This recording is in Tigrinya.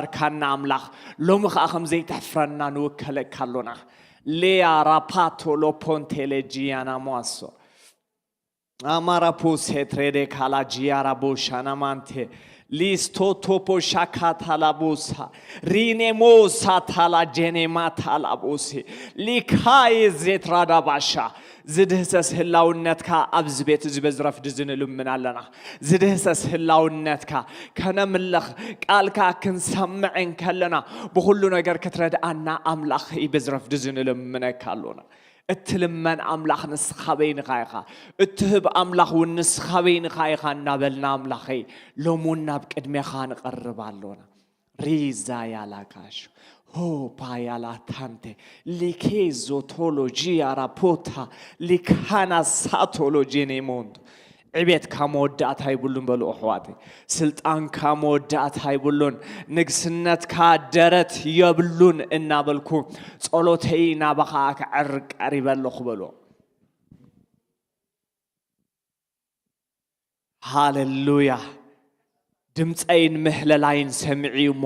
ኣርካና ኣምላኽ ሎሚ ኸኣ ከም ዘይተሕፍረና ንውከለካ ኣሎና። ሌያ ራፓቶ ሎፖንቴ ሌጂያና ሟሶ ኣማራፖሴ ትሬዴ ካላ ጂያራ ቦሻና ማንቴ ሊስቶቶፖ ሻካታላቦሳ ሪኔሞሳ ታላ ጄኔማ ታላቦሴ ሊካዬ ዜትራዳ ባሻ ዝድህሰስ ህላውነትካ ኣብዚ ቤት እዚ በዝረፍድ እዚ ንልምን ኣለና። ዝድህሰስ ህላውነትካ ከነምልኽ ቃልካ ክንሰምዕ እንከለና ብኹሉ ነገር ክትረድኣና ኣምላኽ በዝረፍድ እዚ ንልምነካ ኣሎና። እትልመን ኣምላኽ ንስኻ በይንኻ ኢኻ። እትህብ ኣምላኽ እውን ንስኻ በይንኻ ኢኻ እናበልና ኣምላኸይ ሎሚ እውን ናብ ቅድሜኻ ንቐርብ ኣሎና። ሪዛ ያላካሽ ሆፓ ያላታንቴ ሊኬዞ ቶሎጂ ያራፖታ ሊካና ሳቶሎጂ ኔሞንት ዕቤትካ መወዳእታ ይብሉን በሉ ኣሕዋተይ። ስልጣንካ መወዳእታ ይብሉን። ንግስነትካ ደረት የብሉን እናበልኩ ጸሎተይ ናባኻ ከዕርግ ቀሪበ ኣለኹ በሉ። ሃሌሉያ። ድምፀይን ምህለላይን ሰሚዑ እሞ